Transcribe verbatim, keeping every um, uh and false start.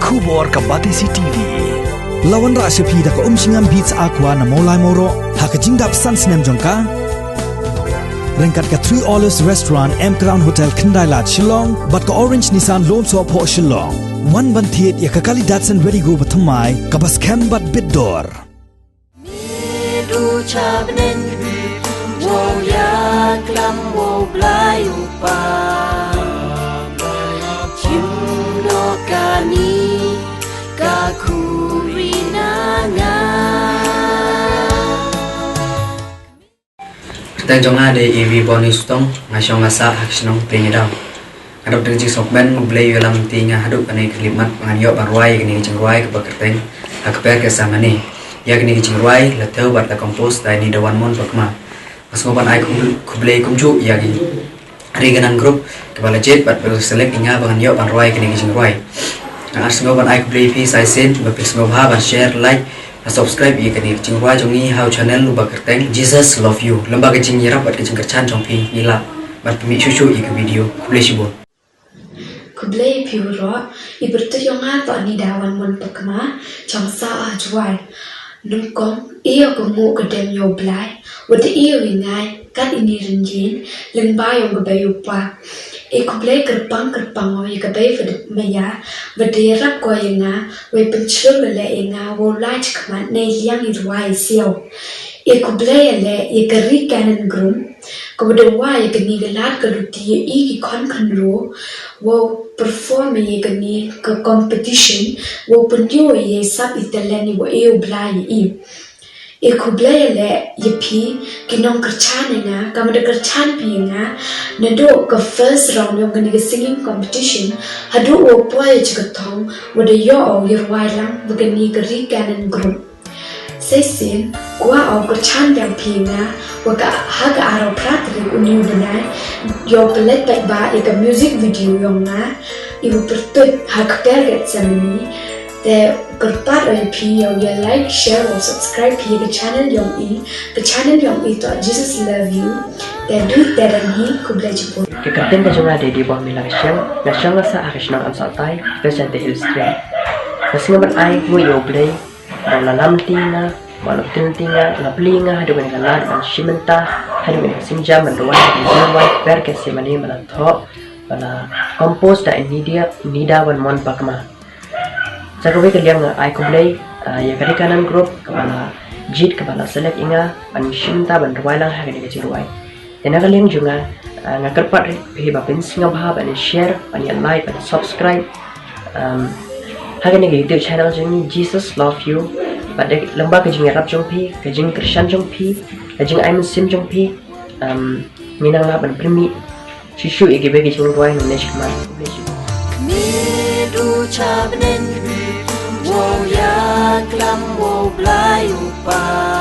Khubor ka Batesi T V. La wanrah sha phi da ka Umshngam Beats Aqua na Mawlai Mawroh ha ka jingdap san snem jong ka. Ryngkat ka Three Olives Restaurant, M Crown Hotel, Khyndai Lad, Shillong bad ka Orange Nissan Lone Sohphoh, Shillong. Wan ban thied ïa ka kali Datsun Redi-GO bathymmai kaba skhem bad bit dor. Midu chabnen wow ya klam wow Blai u Pa. Chim no kani ka khuri na nga. Kyrteng jong nga dei Evi Boni Sutong, nga shong nga sah ha ka shnong Pengidam. Nga dap deng jingsngewkmen, U Blei u ïalam ti nga haduh kane ka khyllipmat ba ngan ïoh ban rwai ïa kane ka jingrwai kaba kyrteng Ha Kper Gethsemane. Ïa kane ka jingrwai la thew bad la compose da i Nida Wanmon Pakma. Nga sngew ban ai khublei kumjuh ïa ki Ri Kanan Group kaba la jied bad ba la select ïa nga ba ngan ïoh ban rwai kane ka jingrwai. Nga sngew ban ai khublei ïa phi sa shisien ba phi sngewbha ban share, like, bad subscribe ïa kane ka jingrwai jong ngi ha u channel uba kyrteng Jesus Love You. Lem bad ka jingïarap bad ka jingkyrchan jong phi ngi lah ban pynmih shuh shuh ïa ka video. Khublei shibun. Khublei phi baroh, i pyrtuit jong nga toh Nida Wanmon Pakma, jong sah ha Jowai. Nyngkong, i ïoh ka nguh ka dem ïa u Blai, wat i ïoh i ngai, kat ini rynïeng, lyngba ïa u kaba ïa u Pa. I khublei kyrpang kyrpang ïa ka Blei ba dei maya, ba dei ïarap ko ïa nga, wei pynshlur ka leh ïa nga, wow lai chakhmat ne liang i rwai i siaw. I khublei ïa leh ïa ka Ri Kanan Group, kaba dawa ïa kane ka lad ka luti ïa i ki khon khynraw, wow perform ïa kane ka competition, wow pynïoh ïa i sap i talent ïa wa e u Blai ïa i. I khublei ïa leh ïa phi ki nongkyrchan ïa nga, kaba da kyrchan phi ïa nga, naduh ka first round yong kane ka singing competition, haduh wow poi ïa ka thong, wa da ïoh ïa rwai lang, wa kane ka Ri Kanan Group. Shisien, kwah o kyrchan biang phi ïa nga, wa ka ha ka arphew phra tarik une u bnai, ïoh pynleit paidbah ïa ka music video yong nga, i wa pyrtuit Ha Kper Gethsemane, te kyrpad o ïa phi ïoh ïa like, share, wa subscribe phi ïa ka channel yong i, ka channel yong i toh Jesus Love You, te du te dang hi khublei shibun. Ka kyrteng ka jong nga dei Dibor Mila Kashel, nga shong nga sah ha ka shnong Amsautai, West Jaintia Hills District. Nga sngew ban ai nguh ïa u Blei, ba u la lam ti nga, ba u la pynti nga, u la plie nga, haduh kane ka lad, ban shim bynta, haduh kane ka sienjam, ban duwai, ban duwai, Ha Kper Gethsemane, ba la thoh, ba la compose da i Nida, Nida Wanmon Pakma. Sa kawei ka liang nga ai khublei, ah, ïa ka Ri Kanan Group, kaba la jied, kaba la select ïa nga, ban shim bynta, ban rwai lang ha kane ka jingrwai. Te na ka liang jong nga, ah, nga kyrpad ïa phi ba phin sngewbha ban share, ban ïa like, ban subscribe. Um, ha kane ka YouTube channel jong ngi, Jesus Love You. Bad da lem bad ka jingïarap jong phi, ka jingkyrshan jong phi, ka jingai mynsiem jong phi, um, ngi nang lah ban pynmih shuh shuh ïa kiwei ki jingrwai nangne shakhmat. Kmie du chabnen, wow ïa klam wow Blai u Pa.